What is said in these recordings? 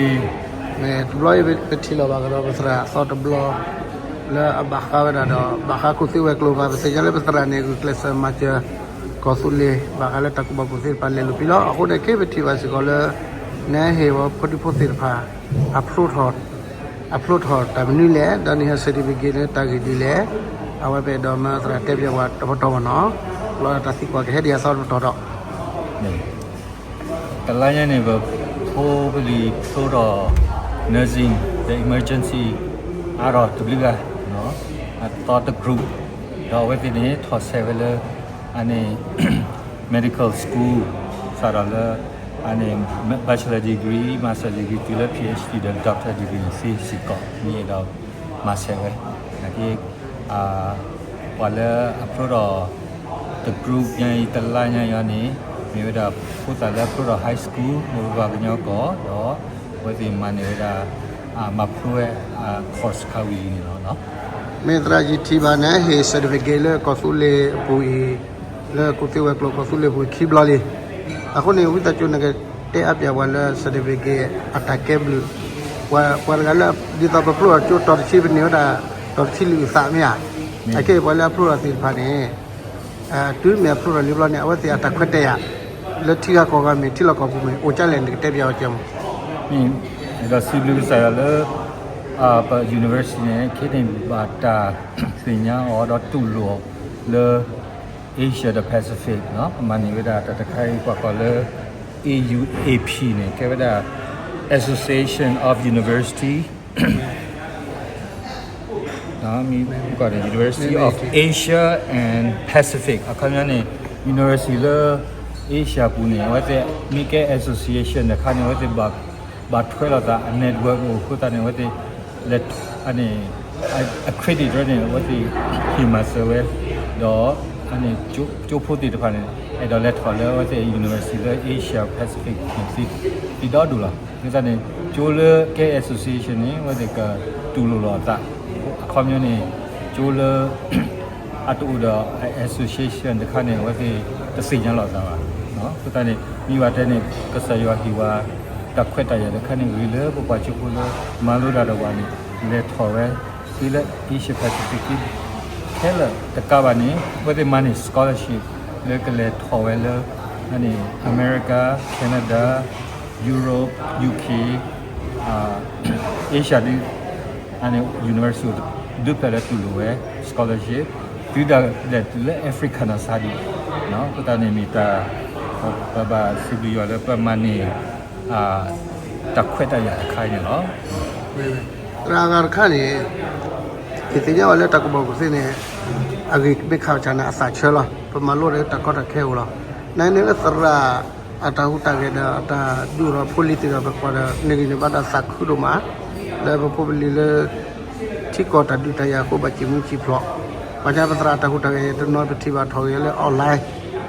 မ့ၢ်တဘျီအံၤ ပထံၣ်လိာ်ဘၣ်ကဒီးပသရၣ်အသီတဘျီ လၢအဘၣ်ဃးဝဲဒၣ်ဒီး ဘၣ်ဃးကူၣ်သ့ဝဲၤကျိၤဘၣ် ပသ့ၣ်ညါလၢပသရၣ်န့ၣ် ဂုာ်ကျဲးစၢးမၤစၢၤ ကီၢ်သူလ့ၤ ဘၣ်ဃးလၢတၢ်ကူၣ်ဘၣ်ကူၣ်သ့တဖၣ်လဲၤလိာ်ပံၤလီၤ. အဃိန့ၣ် ခဲပထံၣ်ဘၣ်စ့ၢ်ကီးလၢ နဟ့ၣ်ဝဲဖိဒံဖိသ့ၣ်တဖၣ် အဖျိထီၣ် အဖျိထီၣ်တၢ်မနုၤလဲၣ် ဒီးနဟ့ၣ် certificate န့ၣ်တၢ်ဂ့ၢ်ဒ်လဲၣ်. အဝဲပအဲၣ်ဒိးမၢသရၣ်တဲပၠးဝဲတပတီၢ်မ့ၢ်နီၤ လီၤတၢ်သံကွၢ်ကဟဲဒ်အသီတပတီၢ်ဒီး တလါညါန့ၣ် ပဖိပလံၤဖျိထီၣ် nursing ဒီး emergency အါထီၣ်တဘျုးဂၤ အသီတ group ဒီးအဝဲသ့ၣ်န့ၣ် ထီၣ်ဆဲးဝဲလၢ အန့ၣ် medical school စးထီၣ်လၢ အန့ၣ် bachelor degree, master degree တုၤလၢ PhD ဒီး doctor degree သ့စ့ၢ်ကီး မ့ၢ်အဲၣ်ဒိးမၤဆဲးဝဲ နာ်က့ ပှၤလၢအဖျိထီၣ်တ group ညါအံၤ တလါညါအံၤန့ၣ် မ့ၢ်ဝဲဒၣ်ဖိသၣ်လၢအဖျိထီၣ် high school လၢပပှၤကညီကီၢ် ဒီးအဝဲသ့ၣ်မၤန့ၢ်ဝဲဒၣ် မၤဖျိဝဲ course ခးဝံၤလံန့ၣ်လီၤ. မ့ၢ်သရၣ်ယထံၣ်ဘၣ်န့ၣ် ဟ့ၣ် certificate လၢကီၢ်သူလ့ၤအပူၤအံၤ လၢကူၣ်သ့ဝဲၤကျိၤကီၢ်သူလ့ၤအပူၤခံဘျီလံ. အဃိန့ၣ် ဝံသးစူၤနကတဲအါပၠးပှၤလၢ certificate အတၢ်ကဲဘျုး ပှၤတဂၤလၢ ဒ်သိးပဖျိထီၣ်ကၠိတီၤတဆံ ပန့ၢ်ဝဲဒၣ် တီၤတဆံလွံၢ်အသးမ့ၢ်ဧါ. အခဲအံၤပှၤလၢအဖျိထီၣ်သ့ၣ်တဖၣ်န့ၣ် တုၤမ့ၢ်အဖျိထီၣ်လံဘျီန့ၣ် အဝဲသ့ၣ်အတၢ်ခွဲးတၢ်ယာ် လၢထံဂၤကီၢ်ဂၤမ့ၢ် ထံလီၢ်ကီၢ်ပူၤမ့ၢ် အိၣ်ကလဲၣ် နကတဲပၠးဝဲကမး. မ့ၢ် အဲၣ်ဒိးစံးဘျုးကစၢ်ယွၤလၢ ပ university န့ၣ် ခဲအံၤန့ၣ် ဘၣ်တၢ်သ့ၣ်ညါအီၤဒီးတူၢ်လိာ်အီၤလၢ Asia ဒီး Pacific ပမၤန့ၢ်ဝဲဒၣ်တၢ်တခါအံၤ ပှၤကိးလၢ A U A P န့ၣ် ကဲဝဲဒၣ် Association of University မ့ၢ်ကီးန့ၣ် University of Asia and Pacific အခီပညီန့ၣ် university လၢ Asia ပူၤန့ၣ် အဝဲသ့ၣ်မ့ၢ်ကဲ association တခါန့ၣ် အဝဲသ့ၣ် ဘၣ်ထွဲလိာ်သးအ network အိၣ်အဃိသတးန့ၣ် အဝဲသ့ၣ် လဲၤ အန့ၣ် accredit ဝဲန့ၣ် အဝဲသ့ၣ်ဟ့ၣ်မၤစၢၤဝဲ ဒီး အန့ၣ် ကၠိဖိသ့ၣ်တဖၣ်န့ၣ် အဲၣ်ဒိးလဲၤထီၣ်လၢအဝဲသ့ၣ် university လၢ Asia Pacific န့ၣ် သ့ဒီဒိၣ်လီၤ. အဃိသတးန့ၣ် ကၠိလၢကဲ association န့ၣ် အဝဲသ့ၣ်ကတူၢ်လိာ်လီၤအသး အခီပညီန့ၣ် ကၠိလၢ အတအိၣ်ဒီး association တခါန့ၣ် အဝဲသ့ၣ်တသ့ၣ်ညါလိာ်သးဘၣ်. အဃိသတးန့ၣ် မ့ၢ်ဘၣ်တဲန့ၣ် ကစၢ်ယွၤဟ့ၣ်ဝဲ တၢ်ခွဲးတၢ်ယာ်တခါန့ၣ် ဂ့ၤလၢပပှၤကၠိဖိလၢ မၤလိတၢ်ဒီးပှၤန့ၣ် လဲၤထီၣ်ဝဲသ့လၢ Asia Pacific ခဲလၢာ်တကးဘၣ်န့ၣ် အဝဲသ့ၣ်မၤန့ၢ် scholarship လၢကလဲၤထီၣ်ဝဲလၢ အန့ၣ် America, Canada, Europe, U K, Asia ဒ် အန့ၣ် university ဒုးဖျၢၣ်လၢတူၢ်လိာ်ဝဲ scholarship တုၤဒၣ်လဲာ်တုၤလၢ Africa နီၢ်ဆါဒံး အဃိသတးန့ၣ်မ့ၢ်တၢ် ပဘၣ်စံးဘျုးယွၤလၢပမၤန့ၢ် တၢ်ခွဲးတၢ်ယာ်တခါအံၤန့ၣ်လီၤ. သရၣ်အဂၤတခါန့ၣ် ယသ့ၣ်ညါဝဲလၢတၢ်ကူၣ်ဘၣ်ကူၣ်သ့န့ၣ် အဂ့ၢ်မ့ၢ်ခးဆၣ်န့ၣ် အသးဆၢလီၤ. ပမၤလိဒီးတၢ်ကီတၢ်ခဲအိၣ်လီၤ. နန့ၣ်လၢသရၣ်အတၢ်ဟူးတၢ်ဂဲၤဒီး အတၢ်ဒုးအိၣ်ထီၣ်ဖိလံၤသ့ၣ်တဖၣ် ပကွၢ်ဒီး န့ၢ်ဂံၢ်န့ၢ်ဘါဒီးသးခုဒိၣ်မး လၢပဖိပလံၤလၢ ထံကီၢ်တၢ်ဒုးတၢ်ယၤအဃိဘၣ်စံၣ်မှံစံၣ်ဖျိး, ဘၣ်ဆၣ်ပသရၣ်အတၢ်ဟူးတၢ်ဂဲၤတနီၤပထံၣ်ဘၣ်ထီၣ်ဂ့ၤလၢ online,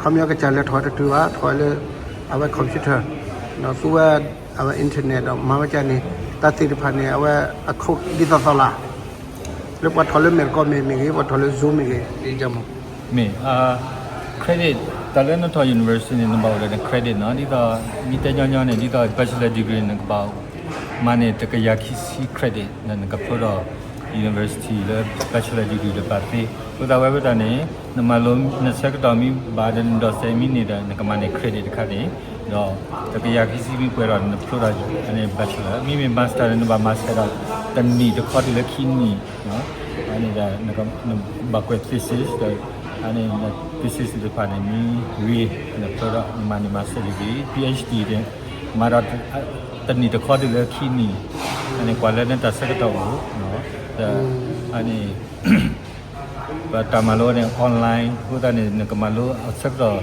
ခီပညီကစၢ်လဲၤထီၣ်ဝဲတတုၤဘၣ် ထီၣ်ဝဲလၢ အဝဲ computer, ဒီးသူဝဲ အဝဲ internet ဒီးမၤဝဲကန့ၣ် တၢ်သ့ၣ်တဖၣ်န့ၣ် အဝဲအခိၣ်ဒ်သိးသိးလီၤ. လၢပှၤထီၣ်လၢမဲာ်တကီၢ်မ့ၢ်မ့ၢ်ဂ့ၤ ပှၤထီၣ်လၢ Zoom မ့ၢ်ဂ့ၤ ဒ်မ့ၢ် မ့ၢ် credit တၢ်လၢနထီၣ် university န့ၣ် နဘၣ်အိၣ်ဒီးန credit နီၤ, ဒ်သိး မ့ၢ်တဲညီညီန့ၣ် ဒ်သိး bachelor degree နကဘၣ်မၤန့ၢ်တကယၤခံဆံ credit ဒီးနကဖျိထီၣ် university လၢ bachelor degree တပၤသ့, အဃိသတးဝဲဖဲတၢ်န့ၣ် နမၤလိနဆၢကတီၢ်မ့ၢ်ဘၣ်ဒီးနဒိးစဲးမ့ၢ်န့ၢ်ဒီး နကမၤန့ၢ် credit တခါန့ၣ်, ဒီးတကယၤခံဆံမ့ၢ်ပှဲၤဒီး နဖျိထီၣ်န့ၣ် bachelor, မ့မ့ၢ် master န့ၣ် နဘၣ်မၤဆဲးဒီး တနံၣ်တခီတုၤလၢခံနံၣ် အန့ၣ်ဒီး နဘၣ်ကွဲး thesis ဒီး အန့ၣ် thesis သ့ၣ်တဖၣ်န့ၣ် မ့ၢ်ဂ့ၤ နဖျိထီၣ် နမၤန့ၢ် master degree, PhD န့ၣ် မၤဒီး တနံၣ်တခီတုၤလၢခံနံၣ်, အန့ၣ်ကွၢ်လၢနတၢ်ဆၢကတီၢ်အိၣ်, ဒီး အန့ၣ် ပတၢ်မၤလိန့ၣ် online အဃိသတးန့ၣ် နကမၤလိအဆၢကတီၢ်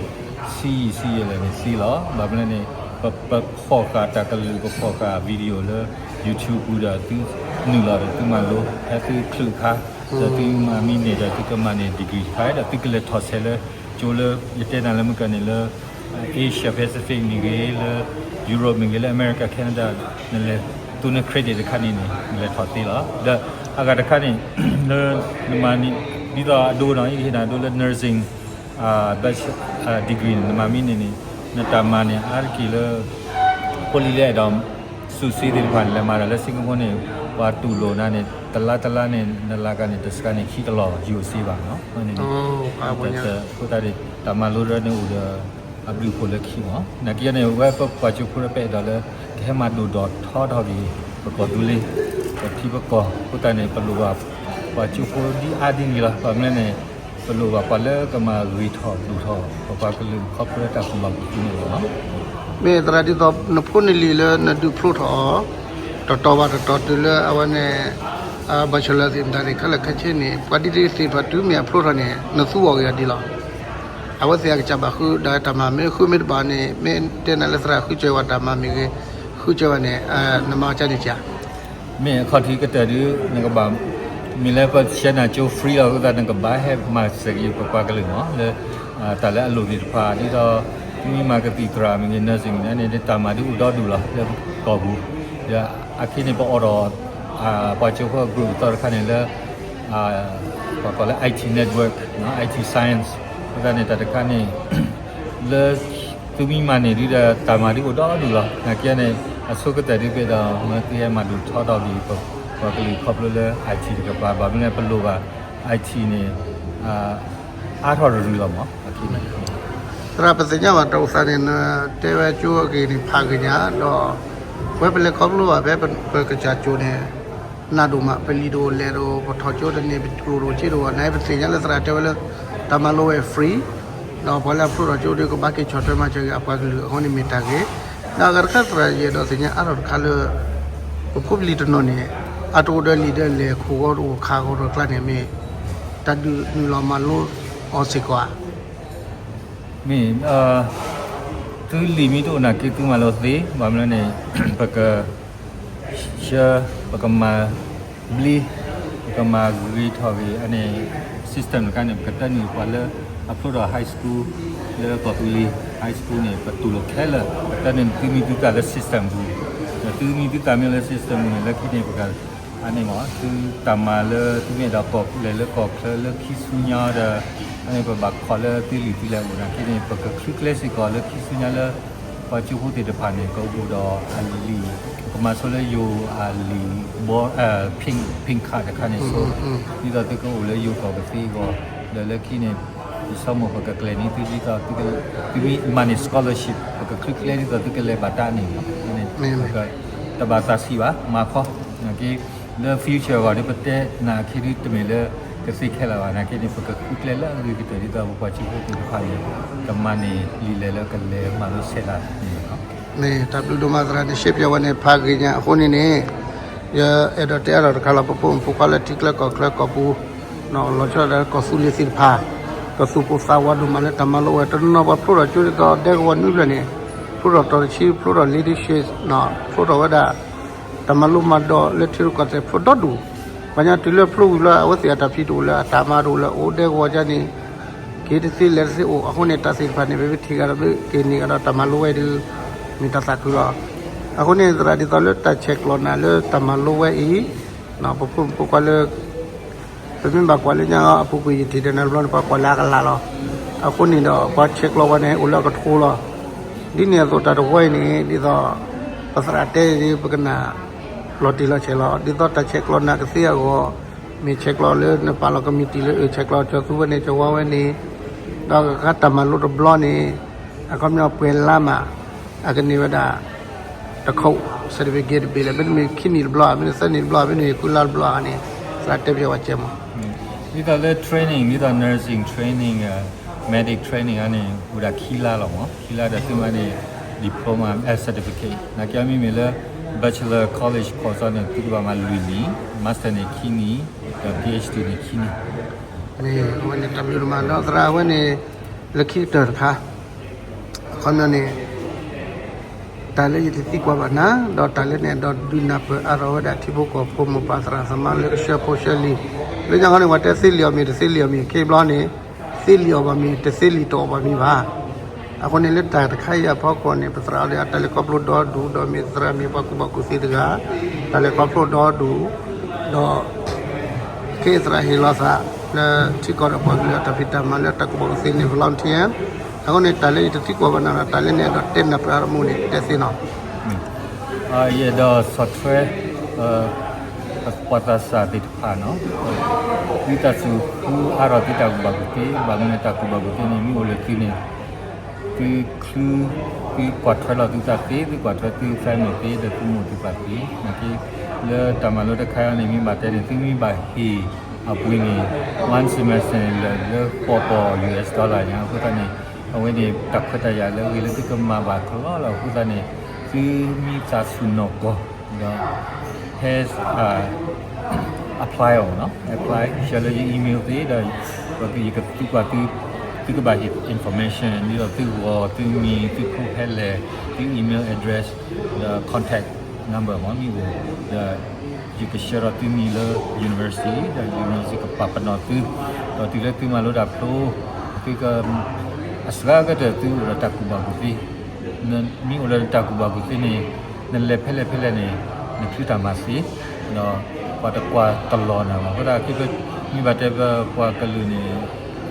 ဆံးယံာ်ဆံးယံာ်လဲၣ်န့ၣ်သ့လီၤ. ဘၣ်မနုၤန့ၣ် ပဖီၣ်ဃာ်တၢ်ကလုၢ် ပဖီၣ်ဃာ် video လၢ YouTube ပူၤဒီး သုနုာ်လီၤဒီးသုမၤလိ ဖဲသုချုးအခါ, ဒီးသုမၤမ့ၢ်န့ၢ်ဒီးသုကမၤန့ၢ် degree တခါ ဒီးသုကလဲၤထီၣ်ဆဲးလၢ ကၠိလၢ ယတဲနၤလၢမုၢ်ကၢန့ၣ်လၢ Asia Pacific မ့ၢ်ဂ့ၤ, လၢ Europe မ့ၢ်ဂ့ၤ, လၢ America, Canada နလဲၤ သုန credit တခါန့ၣ်န့ၣ် နလဲၤထီၣ်သ့လီၤ. ဒီးအဂၤတခါန့ၣ် လၢ နမၤန့ၣ် ဒ်သိးအဒိနီၤ ယကဟ့ၣ်နၤအဒိလၢ nursing, bachelor degree န့ၣ် နမၤမ့ၢ်န့ၢ်န့ၣ် နတၢ်မၤန့ၣ် အါတက့ၢ်လၢ ဖိလံၤလၢအဲၣ်ဒိး စူးစ့သ့ၣ်တဖၣ်န့ၣ် လဲၤမၤဒီးလၢ Singapore န့ၣ် ပှၤတူၢ်လိာ်နၤန့ၣ် တလါတလါန့ၣ် နလၢ်ကန့ၣ် တစကါန့ၣ် ခံကလီၢ် ယူၢ်စ့ဘၣ်နီၤ. န့ၣ် အဃိသတးဒီး တၢ်မၤလိဒၣ်န့ၣ်အိၣ်ဒီး အဘျုးအဖှိၣ်လၢခံမး. နာ်က့န့ၣ် ဝဲပပှၤကၠိဖိဒီး ပအဲၣ်ဒိးလၢ ကဟဲမၤဒိၣ်ဒီးထီထီၣ်က့ၤ ပကီၢ်သူလ့ၤ ပထံပကီၢ်အဃိသတးန့ၣ် ပလိၣ်ဘၣ် ပှၤကၠိဖိဒ်အါဒ်န့ၣ်လီၤ. ဘၣ်မနုၤလဲၣ်န့ၣ် ပလိၣ်ဘၣ်ပှၤလၢကမၤဂ့ၤထီၣ်ဒိၣ်ထီၣ် ပပှၤကလုာ်ခီဖျိလၢတၢ်ကူၣ်ဘၣ်ကူၣ်သ့န့ၣ်လီၤ. မ့ၢ်သရၣ် ဒ်သိးနဖိနလံၤလၢနဒုးဖျိထီၣ်အီၤ တတီၤဘၣ်တတီၤတုၤလၢအဝဲန့ၣ် bachelor သ့ၣ်မတၤသ့ၣ်ခဲလၢာ်ခဲဆ့န့ၣ် ပှၤဒ်သ့ၣ်တဖၣ်တုၤမ့ၢ်အဖျိထီၣ်န့ၣ် နသူအီၤဂ့ၤအီၤဒ်လီၤ. အဝဲသ့ၣ်အကစၢ်ဘၣ်ဃုဒီးတၢ်မၤ မ့ၢ်ဃုမ့ၢ်တဘၣ်န့ၣ် မ့ၢ်တဲနၤလၢသရၣ်ဃုကၢၤဝဲတၢ်မၤမ့ၢ်ဂ့ၤ ဃုကၢၤဝဲန့ၣ် နမၤအီၤကန့ၣ်ဧါ. မ့ၢ်အခီၣ်ထံးကတၢၢ်ဒီး နကဘၣ် မ့ၢ်လၢပဆှၢနၤကၠိ free လီၤ. အဃိသတး နကဘၣ်ဟဲမၤစၢၤက့ၤပပှၤကလုာ်မး လၢ တၢ်လၢအလိၣ်သ့ၣ်တဖၣ် ဒ်သိး သုမ့ၢ်မၤကသံၣ်သရၣ်မ့ၢ်ဂ့ၤ nursing မ့ၢ်ဂ့ၤန့ၣ် တၢ်မၤဒ်အိၣ်ဒီဒူၣ်လီၤလၢကီၢ်ပူၤ. ဒီးအခဲအံၤန့ၣ် ပအိၣ်ဒီး ပှၤကၠိဖိအ group အသီတခါန့ၣ်လၢ ပှၤကိးလၢ I T network, I T science အဃိသတးန့ၣ် တၢ်တခါန့ၣ် လၢ သုမ့ၢ်မၤန့ၢ်ဒုဒီး တၢ်မၤဒ်အိၣ်ဒီဒူၣ်လီၤ. နာ်က့န့ၣ် အဆိကတၢၢ်ဒုး ပအဲၣ်ဒိးမၢသုဟဲမၤဒိၣ်ထီထီၣ်က့ၤ ပပှၤကလုာ်ခီဖျိလၢ I T တကပၤ ဘၣ်မနုၤလဲၣ် ပလိၣ်ဘၣ် I T န့ၣ် အါထီၣ်တရုၤလီၤမး အခဲအံၤန့ၣ် သရၣ် ပသ့ၣ်ညါဘၣ်တၢ်အိၣ်သးန့ၣ် နတဲဝဲကၠိအဂ့ၢ်န့ၣ် ဖးဂ့ၤညါဒီး ပဝဲပလဲၤခီဖျိဘၣ်ဖဲပကစၢ်ကၠိန့ၣ် နးဒိၣ်မး ပလံၤတအိၣ်လဲၣ်တအိၣ် ပထီၣ်ကၠိတန့ၢ် ပကျိၣ်တအိၣ်စ့တအိၣ် နာ်က့ပသ့ၣ်ညါလၢသရၣ်တဲဝဲလၢ တၢ်မၤလိဝဲ free ဒီးပှၤလၢအဖျိထီၣ်ကၠိဒီး ကဘၣ်က့ၤဆီၣ်ထွဲမၤစၢၤက့ၤအပှၤကလုာ်အဃိန့ၣ်မ့ၢ်တၢ်ဂ့ၤ ဒီးအဂၤတခါသရၣ်ယအဲၣ်ဒိးသ့ၣ်ညါအါထီၣ်တခါလၢ ပဖိပလံၤတနီၤန့ၣ် အတအိၣ်ဒီးလံာ်ဒီးလဲၢ် ခိၣ်ဂီၤတအိၣ်ခးဂီၤတအိၣ်အကျါန့ၣ် မ့ၢ်တၢ်ဒုးနုာ်လီၤမၤလိအီၤစ့ၢ်ကီးဧါ. မ့ၢ် သုလံာ်မ့ၢ်တအိၣ်နာ်က့ သုမၤလိသ့ ဘၣ်မနုၤလဲၣ်န့ၣ် ပက ဆှၢ ပကမၤဘျ့ ပကမၤဂ့ၤထီၣ်ဂ့ၤ အန့ၣ် system တခါန့ၣ် ပကတၢၢ်န့ၢ်ပှၤလၢအဖျိထီၣ် high school လၢကီၢ်သူလ့ၤ high school န့ၣ် ပတူၢ်လိာ်ခဲလၢာ် ပတၢၢ်န့ၢ်သုမံၤသုသၣ်လၢ system ပူၤ ဒီးသုမံၤသုသၣ်မ့ၢ်လၢ system ပူၤန့ၣ် လၢခံန့ၣ် ပက အန့ၣ်မ့ၢ် သုတၢ်မၤလၢသုမ့ၢ်အဲၣ်ဒိးကိးလဲၤလၢကီၢ်ချၢလၢခံဆူညါဒီး အန့ၣ်ပဘၣ်ခိးလၢသုလံာ်သုလဲၢ်အိၣ်နာ်က့န့ၣ် ပကချုးကျဲစ့ၢ်ကီးလၢခံဆူညါလၢ ပှၤကၠိဖိသ့ၣ်တဖၣ်န့ၣ် ကအိၣ်ဒီးအလံာ် ပကမၤဆိလၢယိၤအလံာ် ball pink pink card တခါန့ၣ်ဆိ ဒ်သိးသုကအိၣ်လၢယိၤကီၢ်ကသ့အဂီၢ် ဒီးလၢခံန့ၣ် ယဆိကမိၣ်ပကကျဲၤန့ၢ်သုဒ်သိး သုမ့ၢ်မၤန့ၢ် scholarship ပကချုးကျဲဒ်သိးသုကလဲၤဘၣ်တၢ်န့ၣ်လီၤ. ပကတဘၣ်သးဆံးဘၣ် မၤခီ နာ်က့ လၢ future အဂီၢ်ဒီး ပတဲနၤအခံဒု တမ့ၢ်လၢကသ့ခဲလၢာ်ဘၣ် နာ်က့န့ၣ် ပကချုးကျဲလၢအဂ့ၤကတၢၢ်ဒ်သိး ပပှၤကၠိဖိသ့ၣ်တဖၣ်န့ၣ် ကမၤန့ၢ်လံာ်လဲၢ်လၢကလဲၤမၤလိဆဲးလၢန့ၣ်လီၤ. မ့ၢ်တၢ်ဘျုးဒိၣ်မးသရၣ်န့ၣ် ရှဲပၠးဝဲန့ၣ် ဖးဂ့ၤညါအဃိန့ၣ်န့ၣ် ယအဲၣ်ဒိးတဲအါထီၣ်တခါလီၤ ပဖိမုၣ်ဖိခွါလၢထံချၢကီၢ်ချၢကီၢ်ပူၤ လီၤဆီဒၣ်တၢ်လၢကီၢ်သူလ့ၤသ့ၣ်တဖၣ် ကသူၣ်ပိၢ်သးဝးဒိၣ်မးလၢတၢ်မၤလိဝဲ တနီၤနီၤပှၤဖျိထီၣ်ကၠိဒ်သိးဒဲကဝီၤနွံဖျၢၣ်န့ၣ် ဖျိထီၣ်တီၤတဆံ ဖျိထီၣ်လံတဆံ ဖျိထီၣ်ဝဲဒၣ် တၢ်မၤလိမၤဒိးလၢထံရူၢ်ကီၢ်သဲးဖျိဒီဒူၣ်, ပှၤညါတုၤလၢဖျိဝံၤလီၤ အဝဲသ့ၣ်အတၢ်ဖံးတအိၣ်လၢအတၢ်မၤတအိၣ်လၢအိၣ်ဒဲကဝီၤကန့ၣ် က့ၤတသ့လဲၤတသ့အိၣ်, အဃိန့ၣ် တၢ်သ့ၣ်တဖၣ်န့ၣ် ပမ့ၢ်ထံၣ်ဂၤဒီး ပက့ၤန့ၢ်ဂၤဒီးတၢ်မၤလိဝဲဒီး မ့ၢ်တၢ်သးခုလီၤ. အဃိန့ၣ် သရၣ်ဒ်သိးလၢတၢ်ဆဲးကျိးနၤလၢတၢ်မၤလိဝဲအံၤ, ပဖိမုၣ်ဖိခွါလၢ ပမ့ၢ်ဘၣ်ကွၢ်လၢညါအပူၤကွံာ် ယထံၣ်ဒီးနၤတဘျီန့ၣ် ပှၤကွၢ်လၢအကလးလီၤ. အဃိန့ၣ်ဒီး ပှၤဆဲးကျိးဝဲန့ၣ် အိၣ်လၢအကထိလီၤ. ဒ်န့ၣ်အသိးတၢ်တဝီအံၤန့ၣ် ဒ်သိး ပသရၣ်တဲန့ၣ် ပကနၣ်လီၤတံၢ်လီၤဆဲးလီၤ. ဒ်သိးတၢ်ဆဲးကျိးနၤကသ့အဂီၢ် မ့ၢ်ဆဲးကျိးလၢနပာ်လီၤကမံးတံာ်လၢအဆဲးကျိးကၠီၤသူဝဲန့ၣ် ကၠီၤဝါဝဲန့ၣ်, ဒီးကခါတၢ်မၤလိတဘျီန့ၣ် အခီပညီပှဲၤလါမး အကန့ၢ်ဝဲဒၣ် တခိၣ် certificate တဘ့ၣ်လဲၣ်, မ့တမ့ၢ်ခံနံၣ်တဘျီ, မ့တမ့ၢ်သၢနံၣ်တဘျီ, မ့တမ့ၢ်ဃုလါတဘျီန့ၣ် သရၣ်တဲပျဲဝဲကဲမး. ဒ်သိးလၢ training ဒ်သိး nursing training, medic training န့ၣ် အိၣ်ဒၣ်ခံလါလီၤမး, ခံလါဒီးသုမၤန့ၢ် diploma certificate နာ်က့မ့မ့ၢ်လၢ bachelor college course န့ၣ် သုကဘၣ်မၤလွံၢ်နံၣ်, master န့ၣ်ခံနံၣ်, ဒီး PhD န့ၣ်ခံနံၣ်. မ့ၢ်အဝဲန့ၣ်တၢ်ဘျုးဒိၣ်မး ဒီးသရၣ်အဝဲန့ၣ် လၢခံကတၢၢ်တခါ အခီပညီန့ၣ် တၢ်လၢယတသံကွၢ်ဘၣ်နၤ ဒီးတၢ်လၢန့ၣ်ဒီးဒုးနၢ်ပၢၢ်အါထီၣ်ဝဲဒၣ်ထံဖိကီၢ်ဖိမိၢ်ပၢ်သရၣ်သမါလၢကဆှၢဖိဆှၢလံာ်, လၢညါခီန့ၣ် ပှၤတဲသ့လံာ်အီၣ်မ့ၢ်တသ့လံာ်အီၣ်မ့ၢ် ခဲဘျီန့ၣ် သ့လံာ်အီၣ်ဘၣ်မ့ၢ်တသ့လံာ်တအီၣ်ဘၣ်မ့ၢ်ဘၣ်. အဃိန့ၣ်လၢတၢ်တခါအံၤအဖီခိၣ်န့ၣ် ပသရၣ်အီၤဒီးအတၢ်လဲၤခီဖျိဒီဒူၣ် ဒီးမ့ၢ်သရၣ်မ့ၢ်ပှၤကူၣ်ဘၣ်ကူၣ်သ့တဂၤ တၢ်လဲၤခီဖျိဒီဒူၣ် ဒီး ခဲအံၤသရၣ်ဟ့ၣ်လီၤသးလၢထံကီၢ်ဒီးပှၤကလုာ်အတၢ်ဖံးတၢ်မၤလၢတၢ်ကူၣ်ဘၣ်ကူၣ်သ့န့ၣ် volunteer, အဃိန့ၣ် တၢ်လၢယတသံကွၢ်ဘၣ်နၤဒီး တၢ်လၢန့ၣ်ဒီးတဲနၢ်ပၢၢ်အါထီၣ်မူန့ၣ် တဲသ့နီၤ. ယအဲၣ်ဒိးဆီၣ်ထွဲ ပှၤသးစၢ်သ့ၣ်တဖၣ်နီၤ, သုသးစူၤဃုအါထီၣ်သုတၢ်ကူၣ်ဘၣ်ကူၣ်သ့, ဘၣ်မနုၤတၢ်ကူၣ်ဘၣ်ကူၣ်သ့န့ၣ် မ့ၢ်အိၣ်လၢသုန့ၣ် သုချု, သုကွၢ်ထွဲလီၤသုသးသ့, သုကွၢ်ထွဲသုfamilyသ့ ဒီးသုမိၢ်သုပၢ်သ့, နာ်က့ လၢတၢ်မၤလိတခါအံၤန့ၣ် မ့ၢ်ဘၣ်တဲန့ၣ် သုမ့ၢ်ဘၣ်ဟ့ၣ်အပှ့ၤန့ၣ် one semester န့ၣ် လၢဃိးပီၢ် US dollar ညါ, အဃိသတးန့ၣ် အဝဲန့ၣ်တၢ်ခွဲးတၢ်ယာ်လၢအဂ့ၤလၢသုကမၤဘၣ်ကလီလီၤ. အဃိသတးန့ၣ် သုမ့ၢ်သးစူၤနီၢ်ကီၢ် ဒီး ဟဲ apply အီၤနီၤ, apply ဆှၢလၢယ email သ့ဒီး ယကသူကွၢ်သု, သုကဘၣ်ဟ့ၣ် information ဒ်သိးသုဂီၤ, သုမံၤ, သုခိၣ်ဖဲလဲၣ်, သု email address, ဒီး contact number မ့ၢ်အိၣ်, ဒီး ယကဆှၢထီၣ်သုမံၤလၢ university ဒီး university ကပာ်ပနီၣ်သု, ဒီးတုၤလၢသုမၤလိတၢ်ဖျိ, သုက, အစှၤကတၢၢ်သုအိၣ်ဒီးတၢ်ကူၣ်ဘၣ်ကူၣ်သ့, မ့ၢ်အိၣ်ဒီးတၢ်ကူၣ်ဘၣ်ကူၣ်သ့န့ၣ် နလဲၤဖဲလဲၣ်ဖဲလဲၣ်န့ၣ် နချုးတၢ်မၤသ့, ဒီးပှၤတကွၢ်တလီၤနၤဘၣ်. အဃိသတးခဲ မ့ၢ်ဘၣ်တဲပှၤကလုာ်န့ၣ်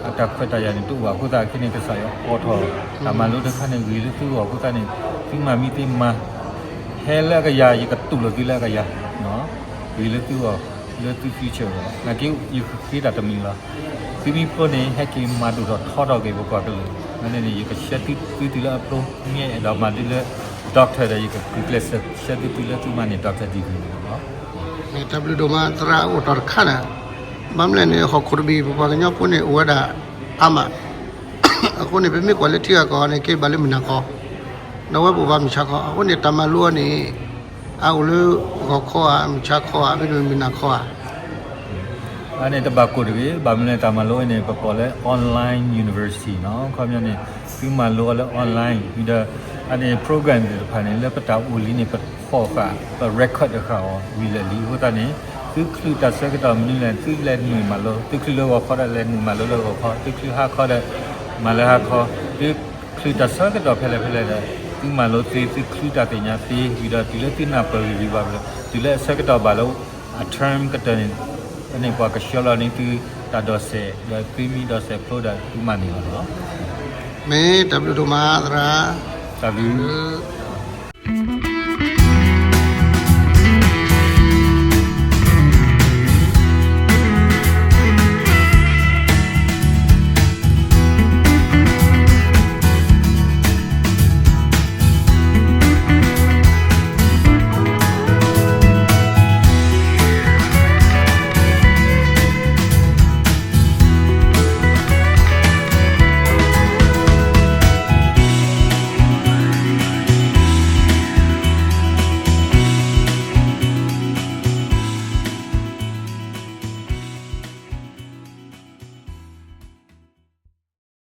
အတၢ်ခွဲးတၢ်ယာ်န့ၣ်တအိၣ်ဘၣ်. အဃိသတးခဲန့ၣ် ကစၢ်ယွၤအိးထီၣ် တၢ်မၤလိတခါန့ၣ် ဂ့ၤလၢသုဂီၢ်. အဃိသတးန့ၣ် သုမၤမံသ့မၤ ဟဲလၢအကယၤ ယကတူၢ်လိာ်သုလၢအကယၤ, ဂ့ၤလၢသုဂီၢ်, လၢသု future အဂီၢ်. နာ်က့ ယဃ့တၢ်တမံၤလီၤ. သုမ့ၢ်ဖျိန့ၣ် ဟဲက့ၤမၤဒိၣ်ထီၣ်ထီထီၣ်က့ၤပပှၤကလုာ်. အဃိန့ၣ် ယကဆှၢသု, သုတုၤလၢအဖျိ, မ့ၢ်အဲၣ်ဒိးမၤဒ်လၢ doctor ဒီး ယကကျဲးစၢးဆှၢသုတုၤလၢသုမၤန့ၢ် doctor degree န့ၣ်လီၤ. တၢ်ဘျုးဒိၣ်မး သရၣ်အိၣ်တီၢ်တခါန့ၣ်, ဘၣ်မနုၤလဲၣ်န့ၣ် ဟီၣ်ခိၣ်တဘ့ၣ် ပပှၤကညီဖိန့ၣ် အိၣ်ဝဲဒၣ်အါမး, အဃိန့ၣ် ပမ့ၢ်ကွၢ်လၢထံဂၤကီၢ်ဂၤန့ၣ် က့ၤဘၣ်လၢမုၢ်နၤခီ, ဒီးဝဲပအိၣ်ဘၣ်မုၢ်ဆါခီ. အဃိန့ၣ် တၢ်မၤလိအီၤန့ၣ် အအိၣ်လၢဂီၤခီဧါ, မုၢ်ဆါခီဧါ, မ့တမ့ၢ်မုၢ်နၤခီဧါ. အန့ၣ်တဘၣ်ကိၢ်တဂ့ၤ, ဘၣ်မနုၤလဲၣ် တၢ်မၤလိအံၤန့ၣ် ပကိးလၢ online university နီၤ. ခီပညီန့ၣ် သုမၤလိအီၤလၢ online ဝံၤဒီး အန့ၣ် program သ့ၣ်တဖၣ်န့ၣ် လၢပတၢ်အိၣ်လံန့ၣ် ပဖီၣ်ဃာ်, ပ record ဃာ်အီၤဝံၤလၢာ်လံ. အဃိသတးန့ၣ် သုချုးတၢ်ဆၢကတီၢ်မနုၤလဲၣ် သုလဲၤနုာ်မၤလိ, သုချုးလၢဂီၤခီဒီး လဲၤနုာ်မၤလိလၢဂီၤခီ, သုချုးဟါခီဒီး မၤလၢဟါခီ, သုချုးတၢ်ဆၢကတီၢ်ဖဲလဲၣ်ဖဲလဲၣ်ဒီး သုမၤလိသ့, သုချုးတၢ်သ့ၣ်ညါသ့ဝံၤဒီး တုၤလၢသုနၢ်ပၢၢ်ဂံၢ်ဂံၢ်ဘါဘါ, တုၤလၢအဆၢကတီၢ်ဘၣ်လၢ အ term ကတၢၢ်န့ၣ်, န့ၣ်ပှၤကဆှၢလီၤန့ၢ်သုတၢ်ဒိးစဲး, ဒီးသုမ့ၢ်ဒိးစဲးဖျိဒီးသုမၤန့ၢ်လီၤလီၤ. မ့ၢ်တၢ်ဘျုးဒိၣ်မးသရၣ်, တၢ်ဘျုး.